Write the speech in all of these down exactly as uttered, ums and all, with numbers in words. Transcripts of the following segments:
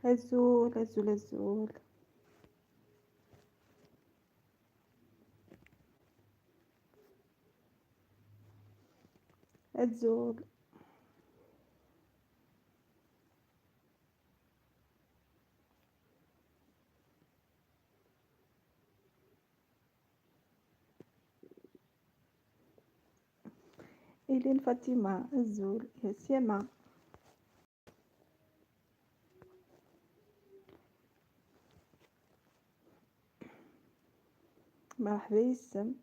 Azul, azul, azul. Azul. Ilin Fatima, azul, Yasima. Merḥba yes-m.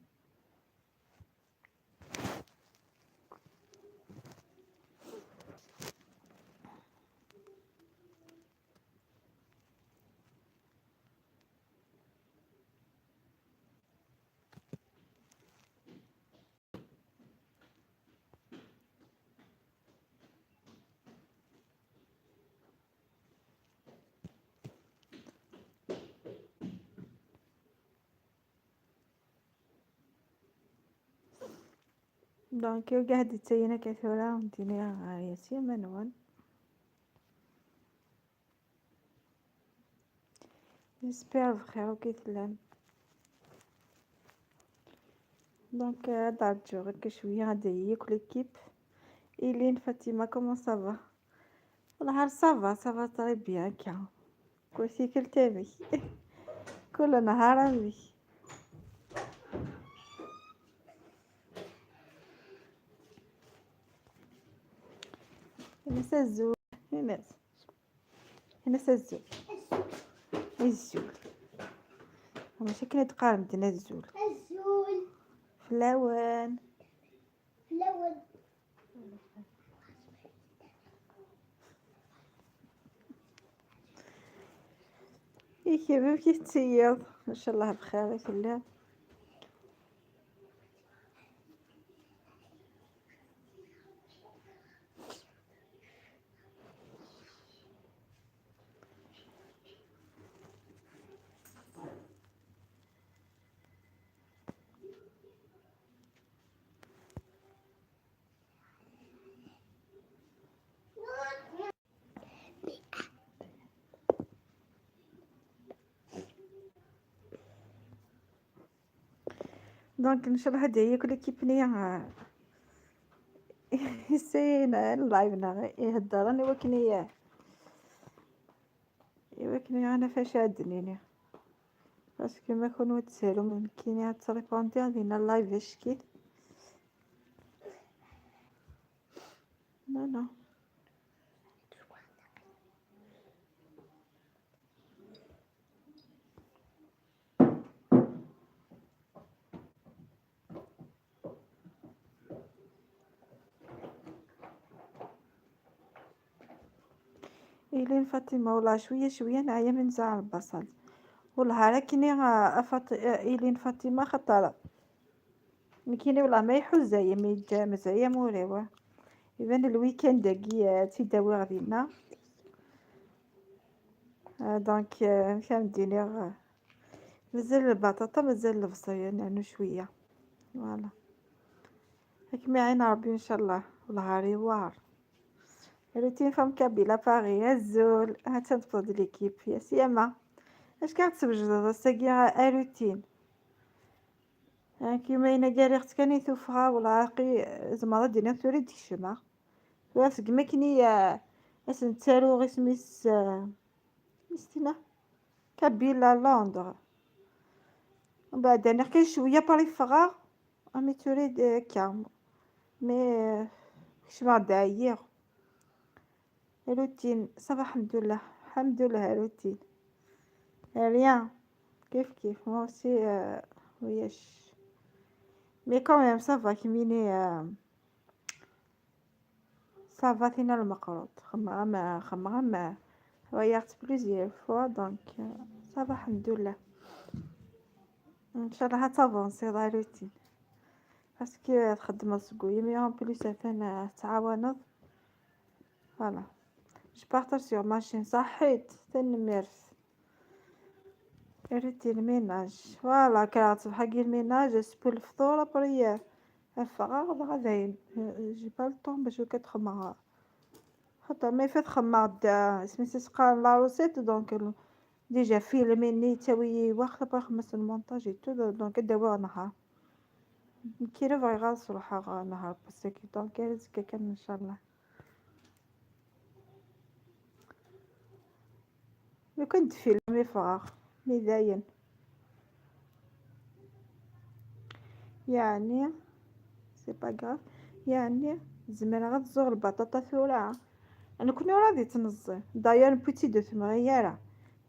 Donc, kra d-ittayen akka tura, ur d-iniɣ ara Yasima nwen. J'espère bxir akk i tellam. Donc, euh, ad rǧuɣ akka cwiya, ad d-tayi akk l'équipe. Ilin Fatima, comment ça va? Wallah, ça va, ça va très bien, akka. Kul tikkelt amek. Kul nehar amek. Ini-as azul. Ini-as. Ini-as azul. Azul. Mačči akken i d-qqaren medden azul. Azul. Fell-awen. Fell-awen. I kemm, amek i tettiyiḍ? Ncallah bxir i telliḍ. Donc ncallah ad d-tayi akk l'équipe-nni, euh, yessayen live neɣ iheddren i wakken i, i wakken i ɣana fac ad d-nini. Parce que ma kunwi tsarum nekkini ad trépondiɣ dinna live acki. Non, non. Ilin Fatima, والله شوية شوية نعيا من زعل البصل. والله على كني، آه، أفط-، آه، إلين فاطمة خطر. نكيني والله ما يحوز زي ما يتجامز، يا موريوا. يبان الويكاند داكي، آه، تيداوي غادينا. آه، دونك، آه، فهمتيني، آه، مازال البطاطا، مازال البصل، يعني، شوية. فوالا. هاك ما يعين ربي إن شاء الله. والله غير يوار. روتين فام كابيلا باغي، أزول. ها تنفض ليكيب يا سيما. اش كتسوجد هذا الساقي؟ روتين. هاكي ما ينا قال اختك كان يتوفى ولا عاقي زعما دينا توري ديك الشمع. واسق مكني، آه، اسن تسارو غير سميس، آه، مستنا كابيلا لوندر. ومن بعد انا كاين شويه باري فغا امي توري دي كام. مي كشمع داير. روتين، صافا، الحمد لله، الحمد لله، روتين. ريان، كيف كيف، moi aussi, euh, وياش. Mais quand même, ça va, كميني، euh, ça va، ثينا المقروط. خمغة ما، خمغة ما. voyaged plusieurs fois, donc, euh, ça va، الحمد لله. إن شاء الله هتافونسي la routine. Parce que تخدم السقوية، mais en plus ثاني تعاونض. Voilà. Je partage sur ma chaîne. صحيت. تنميرت. روتين الميناج. فوالا، كرا تصبح كي الميناج، سبو الفطور، ابري الفراغ، دغا داين. جي با لو طون باش كتخمر. Xaṭer ma ifat xemmeɣ-d, ah, isem-is qqaren la recette, donc, déjà filmini yettawi-yi waxt, après xemmeɣ s lmontaj et tout, donc ad d-awiɣ nehar. Nekki ur bɣiɣ ad sruḥeɣ nehar n wass-agi, donc ar azekka kan ncallah. Lukan d film i ffɣeɣ, mi dayen. Yeɛni, c'est pas grave. Yeɛni, zemreɣ ad ẓẓuɣ lbaṭaṭa tura. Nekkni ur ad ittneẓẓi. D'ailleurs, newwi-tt-id ur temɣi ara.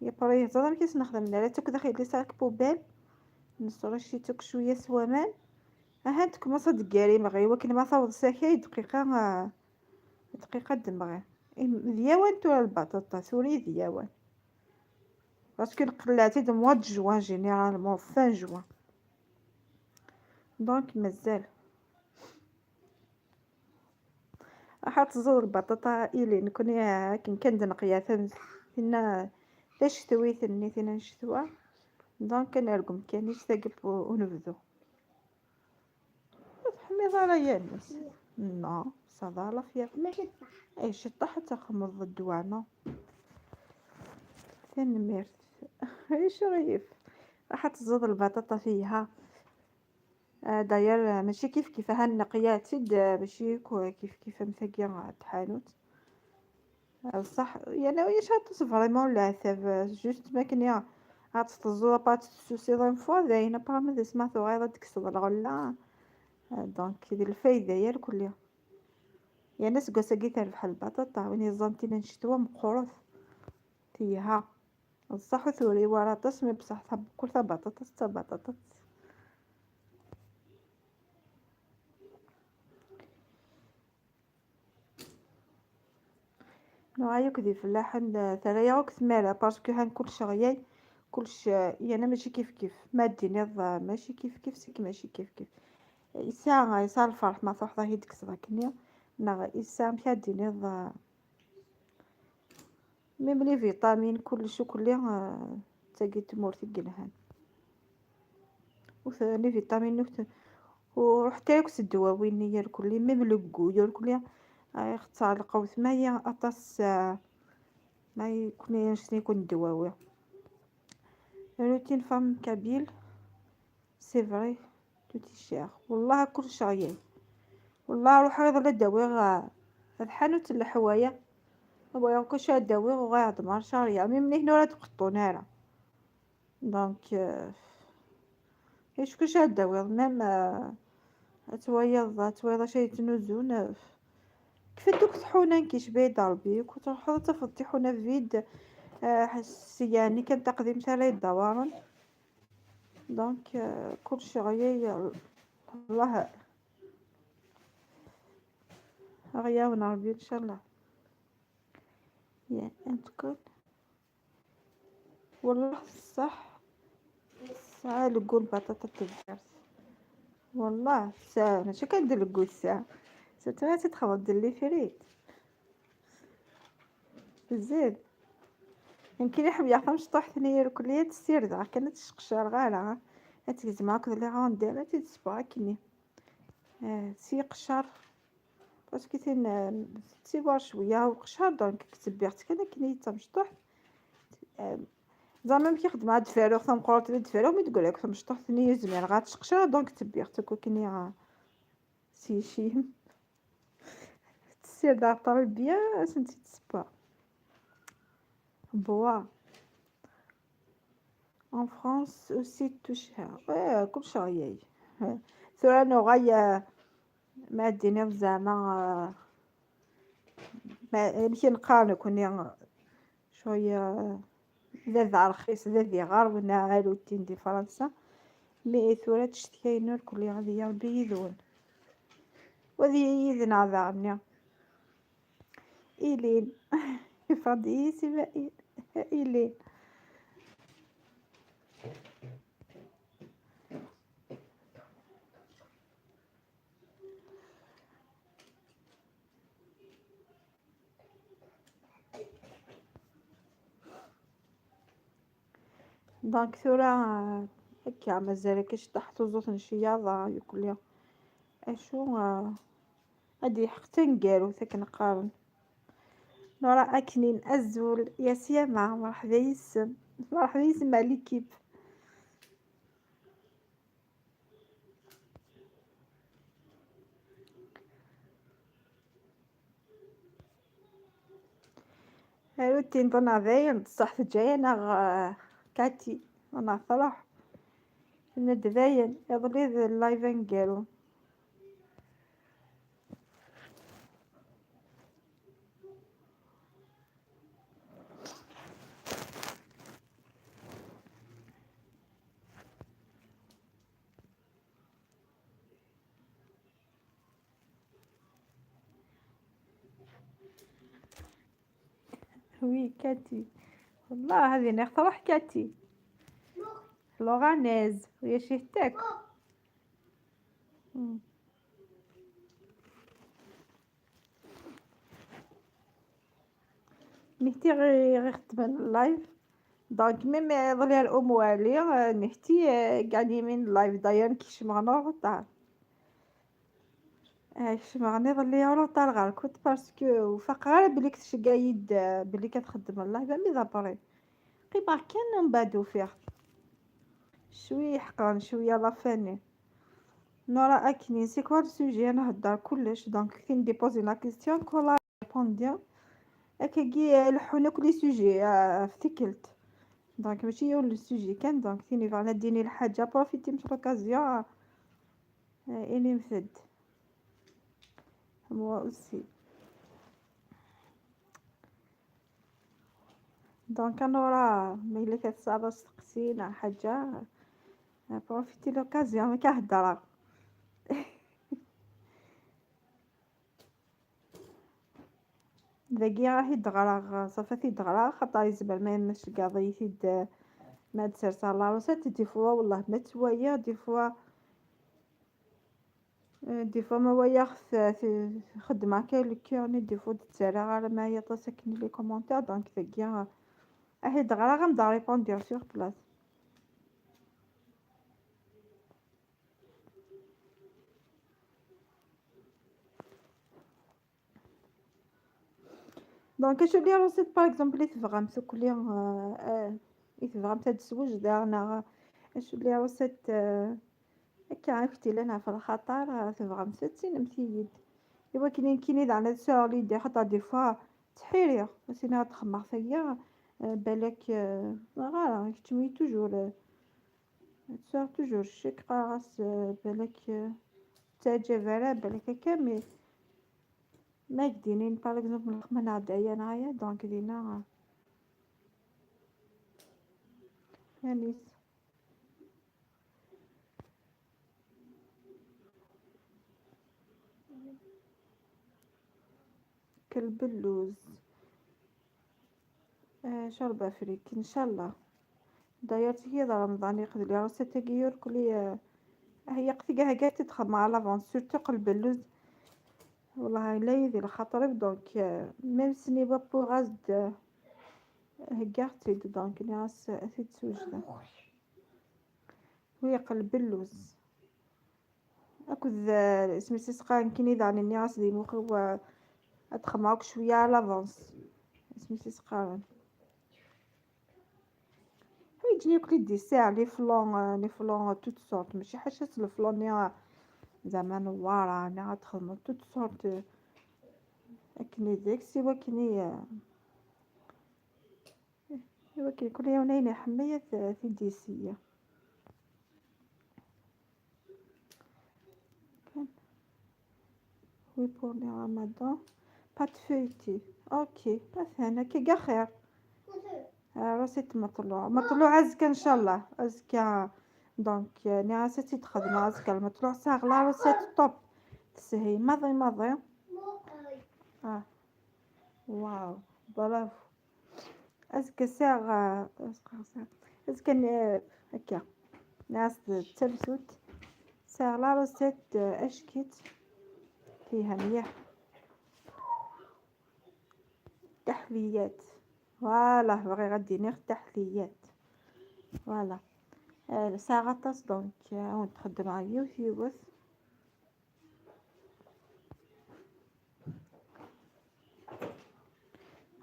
Yeẓra amek i s-nexdem, nerra-tt akk daxel des sacs poubelles. Nesrucci-tt akk cwiya s waman. Aha, tkumaṣ ad d-teggar imɣi, wakken ma taweḍ s akay, dqiqa, ah, dqiqa ad d-temɣi. Im-, d yawan tura lbaṭaṭa, tura i d yawan. Parce que nqelleɛ-tt-id mois de juin, généralement, fin juin. Donc, mazal. Raḥ ad teẓẓuḍ lbaṭaṭa ili, nekkni akken kan d-neqya tan-, tinna tacetwit-nni, tinna n ccetwa. Donc, ad nergem kan-is tagi n unebdu. Ur teḥmiḍ ara yal ass? Non, ça va, la fièvre. Mačči ṭaḥ. Ay, ciṭṭaḥ ad taxmeḍ ddwa, non? Tanemmirt. Ay, acu ɣif? Raḥ ad teẓẓuḍ lbaṭaṭa fiha. Ah, d'ailleurs, ah, mačči kif kif, aha nneqya-tt-id, ah, mačči ku-, kif kif am tagi, ah, n tḥanut. Ah, ṣṣeḥ, yani, ulac aṭas vraiment n leɛtab, ah, juste makken ad tt-teẓẓuḍ, après ad tt-tessusiḍ une fois, dayen, après ma d asma tuɣaleḍ ad d-tekkseḍ lɣella. Ah, donc, d lfayda, ya lkulli. Yani, aseggas-agi terbeḥ lbaṭaṭa, win yeẓẓan tinna n ccetwa meqqret. Tiha. D ṣṣeḥ ur turi wara aṭas, mais bṣeḥ tab-, kul tabaṭaṭat d tabaṭaṭat. Nuɣal akk d ifellaḥen, eh, terra-yaɣ akk tmara, parce que han kullec ɣyay, kullec, eh, yani mačči kif kif. Ma d-tiniḍ, eh, mačči kif kif, c'est que mačči kif kif. Yesɛa, yesɛa lferḥ ma truḥeḍ ad t-id-tekkseḍ akkenni, neɣ yesɛa amek ad d-tiniḍ, eh, Même les vitamines, kullec ukkelli, ah, d tagi n tmurt i yelhan. Ur t-, les vitamines ur t-, ur ruḥet ara akk s ddwawi-nni irkelli, même le goût irkelli, ah, ixeṣṣer lqut. Ma ya aṭas, ah, ma yakun anect-nni yakun ddwawi. Routine femme kabyle. C'est vrai, tout est cher. Wellah kullec ɣyay. Wellah ruḥeɣ iḍelli ad d-awiɣ, ah, ad ḥanut n leḥwaya. Bɣiɣ kullec ad d-awiɣ, uɣaleɣ-d marca ɣyay. Même nitni ur ad qeṭṭun ara. Donc, euh, acu kullec ad d-awiḍ, même, euh, ad twayeḍ, ad twayeḍ acu ay yettnuzun, euh, kfant akk tḥuna n kicba d Ṛebbi, ku truḥeḍ ad tafeḍ tiḥuna vide, euh, s-, yani kan taqdimt ara yeddawaren. Donc, euh, kullec ɣyay, Allah, aɣ-yawen Ṛebbi, ncallah. Ya, en tout cas. Wellah ṣṣeḥ, tesɛa lgu lbaṭaṭa n tebḥirt. Wellah tesɛa, mačči kan d lgu tesɛa. Surtout ad txedmeḍ d les frites. Zid. Nekk i ḥemmleɣ tamecṭuḥt-nni irkelli, ad tt-ssirdeɣ kan, ad tt-sqecreɣ ara. Ad tt-gezmeɣ akked les rondelles, ad tt-id-ssewweɣ akkenni. Ah, s yiqeccer. Parce que tin, ah, tettiwar cwiya uqeccer, donc ttebbiɣ-tt kan akken i d tamecṭuḥt. Ah, ẓer amek i xedmeɣ ad d-faruɣ tameqqrant, ad d-faruɣ, mi d-ggalak tamecṭuḥt-nni ur zmireɣ ad tt-sqecreɣ, donc ttebbiɣ-tt akk akken i, ah, s yicim. Tessired ɣef ṭṭabla bien, ad sent-tt-id-ssewweɣ. Bois. En France aussi tout cher. Eh, kullec ɣyay. Tura nuɣal, eh, ma ad d-tiniḍ zeɛma, eh, ma, amek i neqqar nekkni, cwiya, eh, d ad rxis, d ad iɣer, wina alutin di Fransa. Mi tura ttcetkayen irkelli, ad iyi Ṛebbi yid-wen. U ad iyi yid-neɣ daɣen. Ilin. Yeffeɣ-d yis-i ma i-, ilin. Donc tura, euh, akka mazal akka ciṭṭaḥ tuẓut n ciyaḍ, euh, yuklli. Acu, euh, ad d-yeḥq taneggarut akken qqaren. Nora Aknin, azul, ya Siyama, merḥba yis-m. Merḥba yis-m, à l'équipe. Aru tin ḍna dayen, ṣṣeḥ teǧǧa-yaneɣ, eh, Cathy, ḍna truḥ. Tenna-d dayen, iḍelli d live aneggaru. Oui, Cathy. والله هذه ناخذ روح كاتي. لوغانيز، ويا شي هتاك. مم. نهتي غي-، غير خدمة اللايف. دونك ميم يظل يا الأم والي، آه، نهتي، آه، قاعد يمين اللايف داير كي شمغنا روطار. آه، كي شمغني ظل لي روطار غير كنت باسكو وفاق غير بلي كنت شقايد، آه، بلي كتخدم اللايف مي دابري. قيمة كان من بعد وفيها. شوية حقا، شوية لافاني. نورا أكني، c'est quoi le sujet؟ أنا هدار كلش، donc كي نديبوزي la question كولا ريبوندي. أكاكي لحونا كل sujet، آه، افتكلت. Donc ماشي يون le sujet كان، donc تيني فانا ديني الحاجة، بروفيتي من l'occasion. آه، إني مثد. Moi aussi. Donc أنا راه ملي كتصادف تقسينا حاجة، بروفيتي l'occasion ما كهدرة. داكي راهي دغراغ، صافي تيدغراغ، خاطر يزبر ما يمش كاع ضيفي د-، ما تسرسر لا روسيت، des fois والله ما توايا، des fois آه، des fois ما وياخ في، في خدمة كاين الكيرني، des fois تتسرع على ما يطلع سكني les commentaires، donc تاكيا راهي دغرا غنبدا répondre sur place. Donc اش اللي روسيت par exemple اللي تبغى مسكلي، آه، آه، اللي تبغى تسوج دارنا، اش اللي روسيت، آه، هكا عرفتي لنا في الخطر، آه، تبغى مسكين مسيد. ايوا كاينين، كاينين على سور لي دي خطر des fois تحيري، سينا تخمر فيا، آه، بالك، آه، غارة كتمي toujours، آه، سور toujours الشك قاغس، آه، بالك، آه، تعجب على بالك هكا مي ما يدينين par exemple الخمانة عدايا نعيا donc دينا يعني كلب اللوز. آه، شرب افريك ان شاء الله. دايرت هي دا رمضان يقضي لي روسيت كيور كلي، آه، هي قتي كاع كاع تدخل مع لافونس surtout قلب اللوز. والله لا يدي لخاطرك donc، آه، même سني با بوغاز د-، هكا تيد donc ناس تيد سوجده. ويقلب اللوز. أكد، آه، سميتي سقان كيني داني ني غاس دي موخي و أتخماوك شوية على لافونس. سميتي سقان. ويجيني كل ديسير، لي فلون، آه، لي فلون، آه، توت سورت، ماشي حاشا الفلون ني، آه، زعما نوارة، أنا غتخدم توت سورت، آه، أكني ديك سوا كني، آه، ايوا كيكون يومين حمية ث-، ثيديسية. كان. Oui pour les ramadan. Pâte feuilletée. اوكي، مثلا كي خير. آه، راسي مطلوع، مطلوع أزكى إن شاء الله، أزكى. Donc، يعني راسي تخدم أزكى المطلوع، ساغ لا روسيت طوب. تسهي ماضي ماضي. اه، واو، برافو. أزكى ساغ، أزكى ساغ، أزكى ن-، هكا. ناس تلسوت. ساغ لا روسيت، آه، أشكيت. فيها مليح. تحليات. فوالا، بغي غدي نير تحليات. فوالا. آه، ساغ غطاس دونك، آه، ونتخدم على يوث يوث.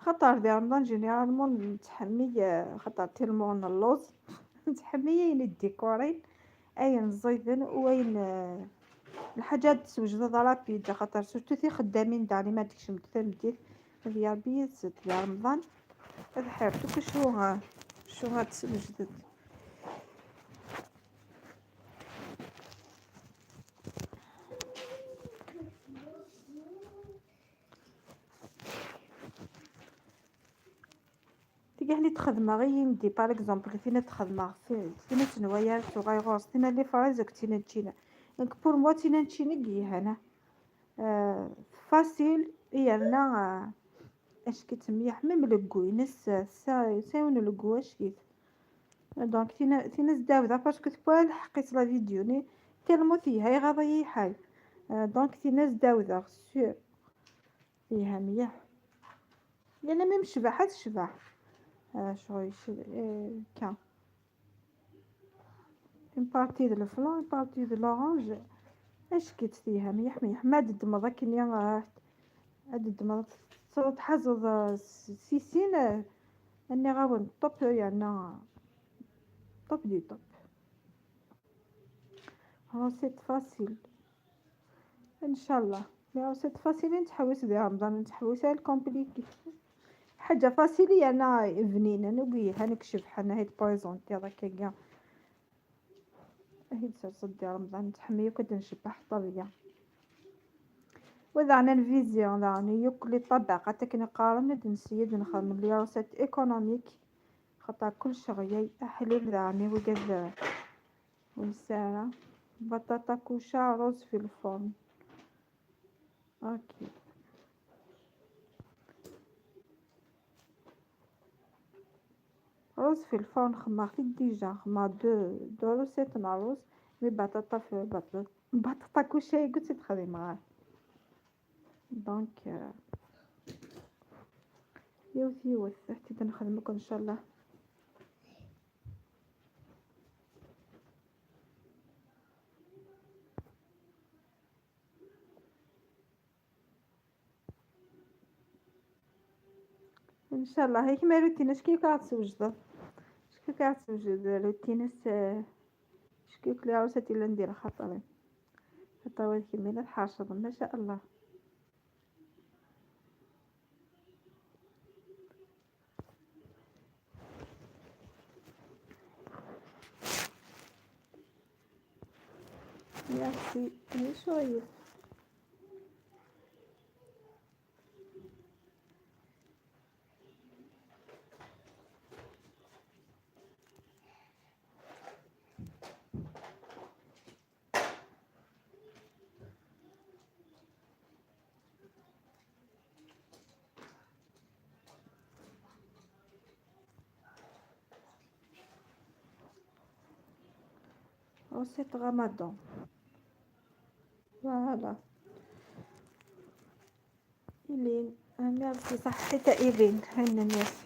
Xaṭer di Remḍan généralement nettḥemmil, eh, xaṭer tellement nelluẓ, nettḥemmil ayen yeddikurin, ayen ẓiden u ayen, eh, lḥaǧa ad d-teswejdeḍ rapide, xaṭer surtout tixeddamin daɣen ma d-kecment tameddit, ad yerbi yid-sent di Remḍan, ad ḥirent akk acu, eh, acu ad d-teswejdeḍ. Tigah li txedmeɣ i yindi, par exemple, tin ad txedmeɣ, ti-, tin ad tenwa yar tuɣay ɣur-s, tin ad les fraises akked tin ad ččina. Donc, pour moi, tin ad ččina i yelhan, ah. Euh, facile, yerna, euh, acki-tt mliḥ, même le goût-ines, euh, sa, sa yiwen le goût acki-t. Donc, tin, tin ad s-d-ɛawdeɣ, parce que tewwa lḥeqq-is la vidéo-nni, tellement telha, iɣaḍ-iyi lḥal. Euh, donc, tin ad s-d-ɛawdeɣ, sûr. Yelha mliḥ. Yerna même ccbaḥa tecbeḥ. Ah, ccɣel yecbe-, eh, kan. Une partie de le flan, une partie de l'orange. Acki-tt telha mliḥ, mliḥ. Ma ad d-ddmeḍ akken, ah, ad d-ddmeḍ, tettruḍ tḥazeḍ, ah, s-, si sin, ah, nniɣ-awen, top, yerna, ah, top du top. Recette facile. Ncallah. Les recettes faciles i nettḥewwis di Remḍan, ur nettḥewwis ara compliqué. Ḥaǧa facile yerna bninen, ur yelhan akk cebḥen, ahi tprezentiḍ akka-ya. Ahi tserseḍ di Remḍan, nettḥemmil akk ad ncebbeḥ ṭṭabya. Wa daɣen anvizi, daɣen yakk les tabaqat akken qqaren, ad nsi ad nxedm les recettes économiques, xaṭer kullec ɣlay, aḥlil daɣen i wigad ur nesɛi ara. Baṭaṭa kuca, rruz fi lfurn. Ok. Rruz fi lfurn xedmeɣ-t-id déjà, xedmeɣ deux, deux recettes n rruz, mais baṭaṭa fi, baṭaṭa, baṭaṭa kuca i tt-id-xedmeɣ. Donc, euh, yiwet yiwet, ad t-id-nexdem akk, ncallah. Ncallah, yak ma routine, acku ad ɣ-d-twejdeḍ. Acku ad ɣ-d-twejdeḍ routine, s-, acku les recettes yellan di lxaṭer-im. Xaṭer wa d kemmini tḥerceḍ, ma sha Allah. Merci. Bonne soirée. Recette Ramadan. Voilà. Eileen, ah, merci, صحيت Eileen. هنا، merci.